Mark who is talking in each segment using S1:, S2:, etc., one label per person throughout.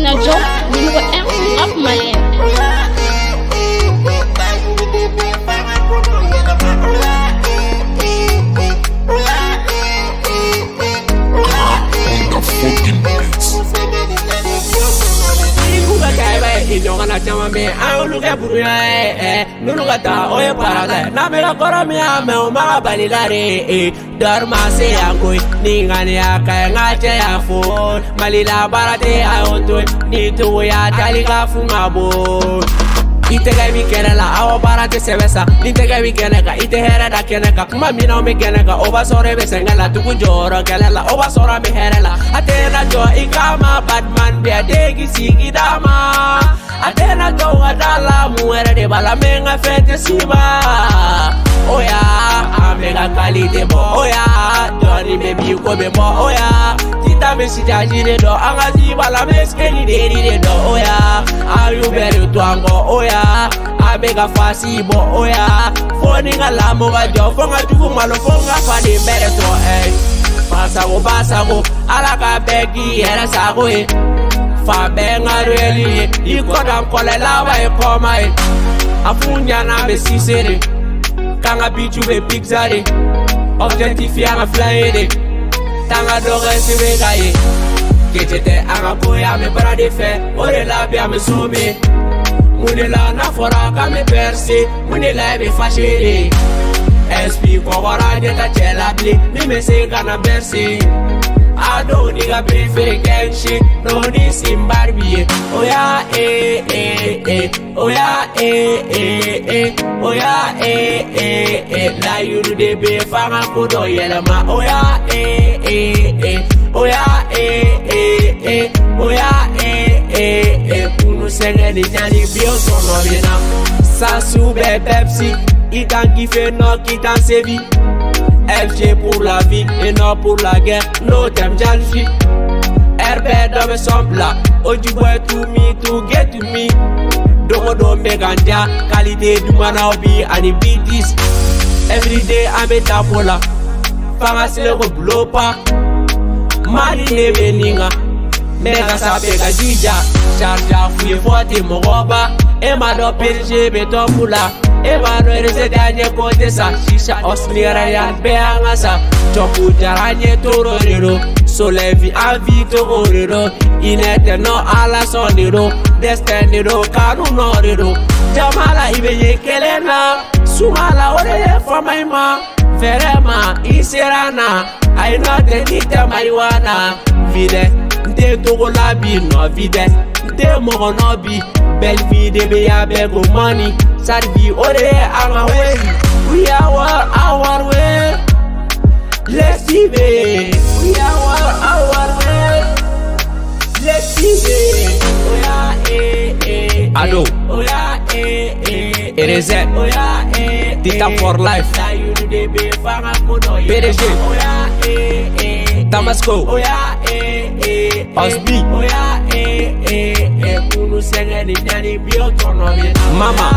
S1: Akina Joe, numéro 1 rap malien.
S2: Ɲɔgɔnna caman bɛ an y'olu kɛ buruya ye nunu ka taa o ye parata ye n'an bɛ ka kɔrɔ min y'a mɛn o ma ka bali la de dɔri ma se yan koyi ni ŋaniya ka ɲi n ka cɛ y'a fo Mali la baara tɛ a y'o to yen ni togoya tali ka fun ka bon. I tɛgɛ bi kɛnɛ la awɔ baara tɛ sɛbɛ sa ni tɛgɛ bi kɛnɛ kan i tɛ hɛrɛ da kɛnɛ kan kuma min na anw bɛ kɛnɛ kan o b'a sɔrɔ e bɛ sɛgɛn la tugu jɔyɔrɔ kɛlɛ la o b'a sɔrɔ an bɛ hɛrɛ la a tɛna jɔ i kama Batman bɛ a degi sigida ma a tɛna jɔ u ka da la mun wɛrɛ de b'a la mɛ n ka fɛn tɛ s'i ma oya an bɛ ka kalite bɔ oya dɔɔni bɛ bi ko bɛ bɔ oya tita bɛ sijaji de dɔn an ka si b'a la mɛ sikɛni de de dɔn oya an y'u bɛɛ de to an kɔ oya an bɛ ka fasi bɔ oya fo ni ka lamɔ ka jɔ fo n ka jugu malo fo n ka faden bɛɛ de sɔrɔ ɛ basago basago ala ka bɛɛ k'i yɛrɛ sago ye fa bɛɛ n ka reli ye i kɔdan kɔlɛ laban ye kɔma ye a fun ɲana bɛ sise de k'an ka bicu bɛ pizza de objectif y'an ka filan ye de t'an ka dɔgɔ sebe ka ye kece tɛ an ka ko ye an bɛ baara de fɛ o de la bi an bɛ so min mun de la n'a fɔra k'an bɛ percer mun de la e bɛ fâché de SP kɔkɔra ɲɛ ta cɛ la bilen min bɛ se ka na bercer a dɔw n'i ka préféré Kenshi n'o ni Simba bi ye oya eh eh eh oya eh eh eh oya eh eh eh layiru de bɛ f'an ka ko dɔ yɛlɛma oya eh eh eh oya eh eh eh oya eh eh eh kunu sɛgɛn ni ɲani bi o sɔnɔ bɛ na sasu bɛ Pepsi i t'an kiffe nɔ k'i t'an sévi FG pour la vie et non pour la guerre, no t'aimes jalfi. RB dans mes sembla, OG boy to me to get to me. Dogo do meganja, qualité du manaobi ani BTs. Every day I'm a tapola, fanga sile ko blow pa. Mali ne beninga, mega sape ka jija. Charge fouye forte moroba, e ma do PSG beton pula. E ma dɔn rese d'an ye ko tɛ sa sisa ɔsiniyara yan bɛɛ an ka sa cɔku jara an ye toro de don soleil an vi togo de don hinɛ tɛ nɔ ala sɔn de don destin de don kanu nɔ de don jama la i bɛ ye kelen na suma la o de ye fama i ma fɛrɛ ma i sera n na ayi nɔ tɛ n'i tɛ marijuana vi dɛ n tɛ togo la bi nɔ vi dɛ n tɛ mɔgɔ nɔ bi belle vie de bɛ yan bɛɛ ko money Sarvi ore an ka way we are our way let's see it we are our way let's see it oya eh eh
S3: Ado
S2: oya eh eh
S3: Ereze
S2: oya eh
S3: Tita for life PDG
S2: oya eh eh
S3: Damasco
S2: oya eh eh
S3: Osbi
S2: oya eh eh eh kunu sɛgɛn ni ɲani bi o tɔnɔ bɛ na
S3: Mama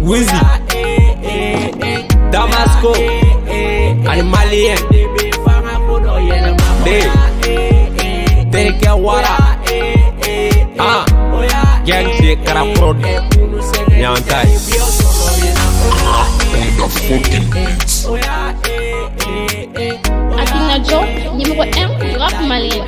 S3: Wizzy Damasco ani Malien B Terikɛ Wara ah Gang se kɛra pro de ɲan ta ye.
S4: On the fucking beats.
S1: Akina Joe, numéro 1 rap malien.